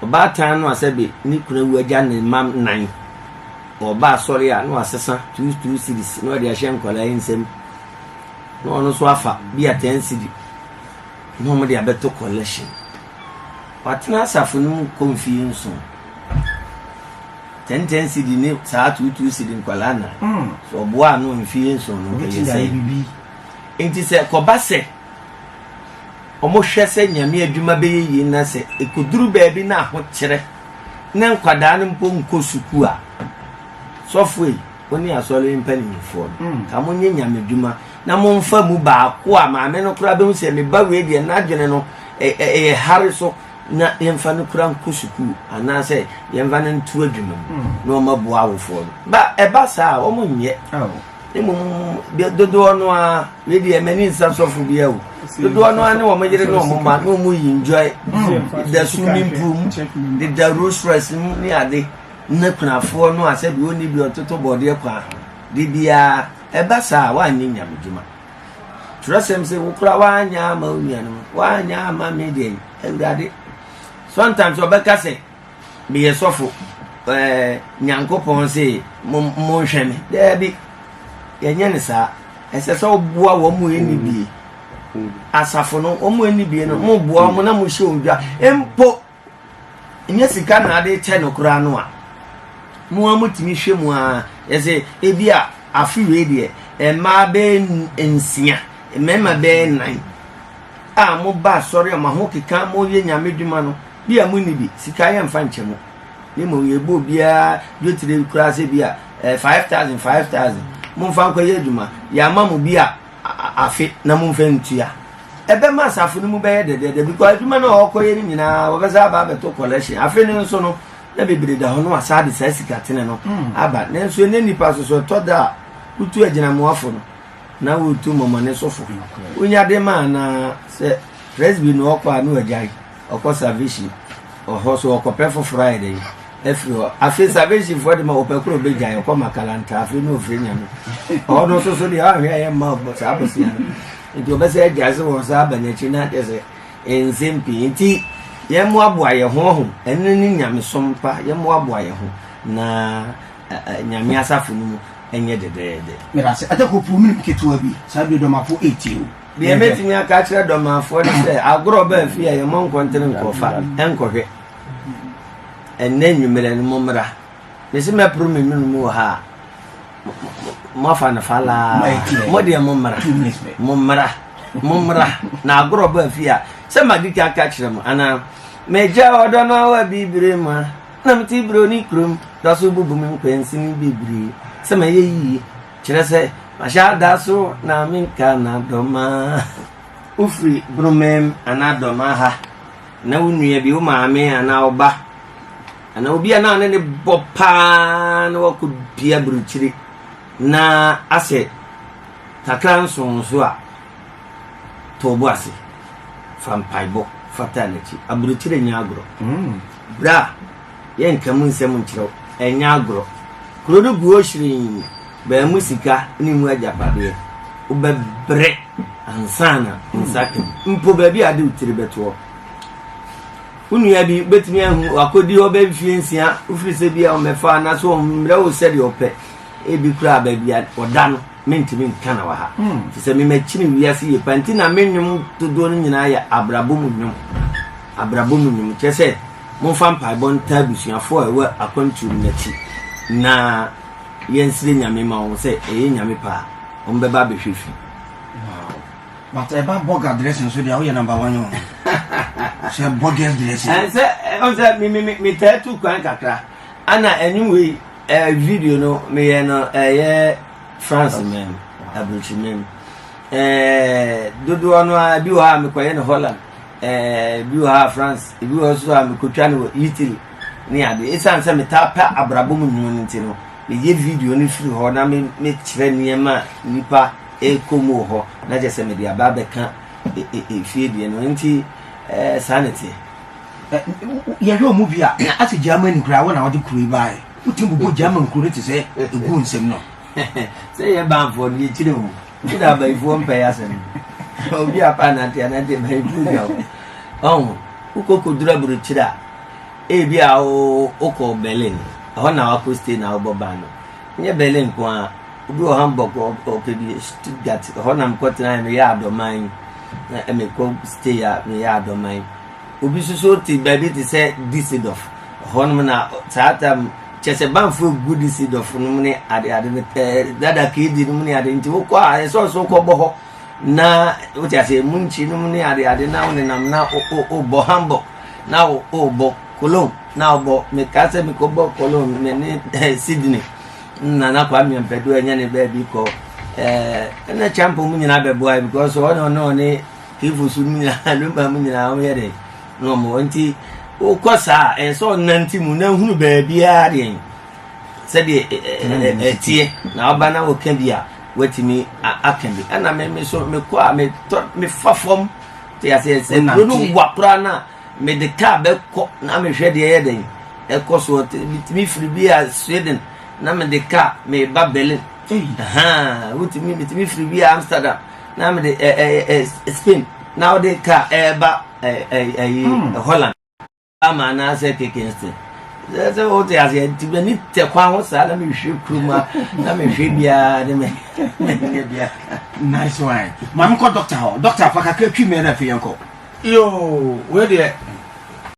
Ɔbaatan no a sɛbe ne kunu awu agya ne mma nnan, ɔba asɔre a na wasesa 2 2 cedis na ɔde ahyɛ nkwadaa yi nsam, na ɔno nso afa bi a 10 cedi na wɔn de abɛto collection. Watena asafo no mu kɔ mfie 7, 10 10 cedi ne saa 2 2 cedi nkwadaa nnan so ɔboa ano mfie 7 no nkɛyɛ sɛ. Nti sɛ kɔba sɛ wɔhwɛ sɛ Nyame adwuma bɛyɛ yie na sɛ ɛkɔduru baabi na ahokyerɛ na nkwadaa no mpo nkɔ sukuu a, sɔfoɔ yi, wo ne asɔre mpanimfoɔ no, ka monyɛ Nyame adwuma na momfa mu baako a maame no koraa bɛhu sɛ me ba wei deɛ n'adwene no ɛyɛ hare so na yɛmfa no kora nkɔ sukuu anaasɛ yɛmfa no nto adwuma mu na ɔmaboa awofoɔ no ba. Ɛba saa a, wɔn nyɛ. Mmom dodoɔ no a, wei deɛ m'ani nsa sɔfo bi awu, dodoɔ no a ne wɔn yere ne wɔn mma ne wɔn yi enjoy da swimming pool mu, deda Rolls Royce mu ne ade, ne kunafoɔ no a sɛbi ɔnni bi ɔtoto bɔɔdeɛ kwan ho de biara. Ɛba saa a, woanyɛ Nyame dwuma. Twerɛsɛm sɛ wo kora woanyɛ ama wo nuanom, woanyɛ ama me deɛ Awurade. Sometimes ɔbɛka sɛ meyɛ sɔfo, Nyankopɔn se monhwɛ me. Daabi, yɛnyɛ ne saa. Ɛsɛ sɛ woboa wɔn mu ɛnni bie. Asafo no, wɔn mu ɛnni bie no, moboa wɔn na mohyɛ wɔn dwa mpo. Nyɛ sika na ade kyɛ no koraa no a, mo a motumi hwɛ mu a, yɛsɛ ebi a afe wei deɛ mmaa bɛyɛ nsia, mmarima bɛyɛ nnan a moba asɔre a mo ho keka, moyɛ Nyame dwuma no bi a monni bi, sika yɛmfa nkyɛ mo, ne mmom yɛbɔ obiara dwetire koraa sɛ bi a 5,000 5,000, momfa nkɔyɛ adwuma. Yɛama mo bi a afe na momfa ntua. Ɛbɛma asafo no mu bɛyɛ dɛdɛɛdɛ, because adwuma no a ɔkɔyɛ no nyinaa wɔbɛsa aba abɛto collection. Afe no nso no na bebree da hɔ no wasa de saa sika tene no aba. Nanso ɛnɛ nipa soso ɛtɔ da a wotu agyinamoafo no na wotu mɔmɔne sofo wonya de ma anaa sɛ presby na ɔkɔ a na wagyae, ɔkɔ Salvation ɔhɔ so ɔkɔpɛ foforɔ ayɛ dɛ afiri hɔ. Afei Salvation foɔ de ma ɔpɛ koro bɛgyae, ɔkɔ Makalanta. Afei na ɔfiri Nyame ɔhɔ no nso so deɛ ɔahwɛ ɛyɛ mma ɔbɔ saa bosea no nti ɔbɛsɛ agyae sɛ wɔn saa aba n'akyi na kyɛ sɛ nsɛm pii. Nti yɛmmoaboa yɛn ho ho, ɛno ne nyamesom pa. Yɛmmoaboa yɛn ho na Nyame asafo no mu ɛnyɛ dɛdɛɛdɛ. Medase Agya Kopu, menim ketewa bi saa bi dɔmafo ɛtie o. Deɛ mɛtumi aka akyerɛ dɔmafoɔ ne sɛ agorɔ baa fie a yɛmmɔ nkɔntene nkɔfa nkɔhwɛ. Ɛnnɛ nnwummerɛ no mommra. Mese mɛporo me nwunu mu wɔ ha a moafa no falaa. Mo deɛ mommra, mommra, mommra na agorɔ baa fie a sɛ madi ka aka kyerɛ mo anaa megya ɔdɔ no awa bibire mu a na mete buroni kurom dɔ so bubu me nkwansini bebree sɛ mayɛ yie kyerɛ sɛ mahyɛ ada so na menka na dɔma. Wofiri Bromam anaa dɔma ha na wo nua bi, wo maame anaa wo ba anaa obi a na ɔne ne bɔ paa na wakɔ dua burukyiri na asɛ kakra nsonso a, to bo ase fa mpaebɔ fata n'akyi. Aburukyiri nyɛ agorɔ. Berɛ a yɛnka mu nsɛm nkyerɛw, ɛnyɛ agorɔ. Kuro no gu hɔ hyirenn, baa mu sika ne mu agyapadeɛ, wobɛbrɛ ansa na wo nsa ka mu. Mpo baabi a ade wo tiri bɛtoɔ, wo nua bi wobɛtumi ahu wakɔdi hɔ bɛ mfie 6, wofiri sɛ bi a ɔmmɛfa anaasɛ ɔmmerɛ wo sɛdeɛ ɔpɛ. Ebi koraa baabi a ɔda no mentumi nka na wɔ ha te sɛ memakyini wiase yie pa nti na me nnwom dodoɔ no nyinaa yɛ abrabɔ mu nnwom. Abrabɔ mu nnwom kyerɛ sɛ momfa mpaebɔ nta abusuafoɔ a ɛwɔ akwantuo mu n'akyi na yɛnsrɛ Nyame ma wɔn sɛ ɛyɛ Nyame pa a wɔn bɛba abɛhwɛ fi. But ɛba burger dressing so deɛ, woyɛ number one o, sɛ burgers dressing. Ɛnsɛ ɔn sɛ me me me metaa tu kwan kakra ana ɛnwom wei video no meyɛ no ɛyɛ France mɛm, aburukyi mɛm dodoɔ no a. Bi wɔ hɔ a mekɔyɛ no Holland, bi wɔ hɔ a France, ebi wɔ hɔ so a mekɔtwa no wɔ Italy ne ade. Ɛsiane sɛ metaa pɛ abrabɔ mu nnwom no nti no, meyɛ video no firi hɔ na mekyerɛ nneɛma a nnipa ɛrekɔ mu wɔ hɔ na kyerɛ sɛ mede aba abɛka efie deɛ no nti saa ne teɛ. Yɛhwɛ ɔmu bi a asɛ Germany koraa wo na wode kuro yi baeɛ, wotumi bobɔ German kuro no te sɛ ɛgu nsɛm no. Sɛ yɛ banfoɔ no yɛkyerɛ mu nti na abayifoɔ mpɛ yɛ asɛm no. Obi apa anante anante bayifoɔ dwa wo ɔho wokɔ kɔduru aburokyire a. Ebi a wokɔ Berlin, ɛhɔ na wakɔ stay na wobɔ ban no. Nyɛ Berlin nko ara, obi wɔ Hamburg ɔpɛ bi, Stuttgart, ɛhɔ na mekɔtenaeɛ meyɛ adɔman, na mekɔ stay a meyɛ adɔman. Obi nso so te baabi te sɛ Düsseldorf, ɛhɔnom na saa tam kyɛ sɛ banfo egu Düsseldorf nom ne ade ade no ɛɛ dada keedi nom ne ade nti wokɔ a ɛsɛ ɔso wokɔbɔ hɔ na wote aseɛ Munich nom ne ade ade na wonenam na wobɔ Hamburg na wobɔ Cologne na wobɔ meka sɛ mekɔbɔ Cologne me ne eh, Sydney Nana Kwame Ampadu ɛnyɛ ne baabi kɔ ɛɛ ɛna champo mu nyinaa bɛboa because ɔne ɔne ɔne Kivu so mu nyinaa lumba mu nyinaa wɔn yɛ dɛ na wɔn nti wokɔ saa ɛyɛ sɛ ɔnante mu na hunu baabiara deɛ sɛdeɛ ɛteɛ na ɔba na wɔka bi a watumi aka bi ɛna me me so mekɔ a metɔ mefa fam te aseɛ sɛ kuro no wa koraa no a mede kaa bɛkɔ na mehwɛ deɛ ɛyɛ dɛn ɛkɔ soɔ metumi firi bi a Sweden na mede kaa meba Berlin wotumi metumi firi bi a Amsterdam na mede Spain na wode kaa ɛɛba ɛyi Holland ama anaasɛ Kingston sɛ sɛ wote aseɛ nti m'ani tɛ kwan ho saa na mehwɛ kurom a na mehwɛ biara ne mɛnyɛ biara. Nice one. Maame kɔ doctor hɔ. Doctor fa kakra twi mɛ na afei yɛnkɔ. Yoo, wei deɛ.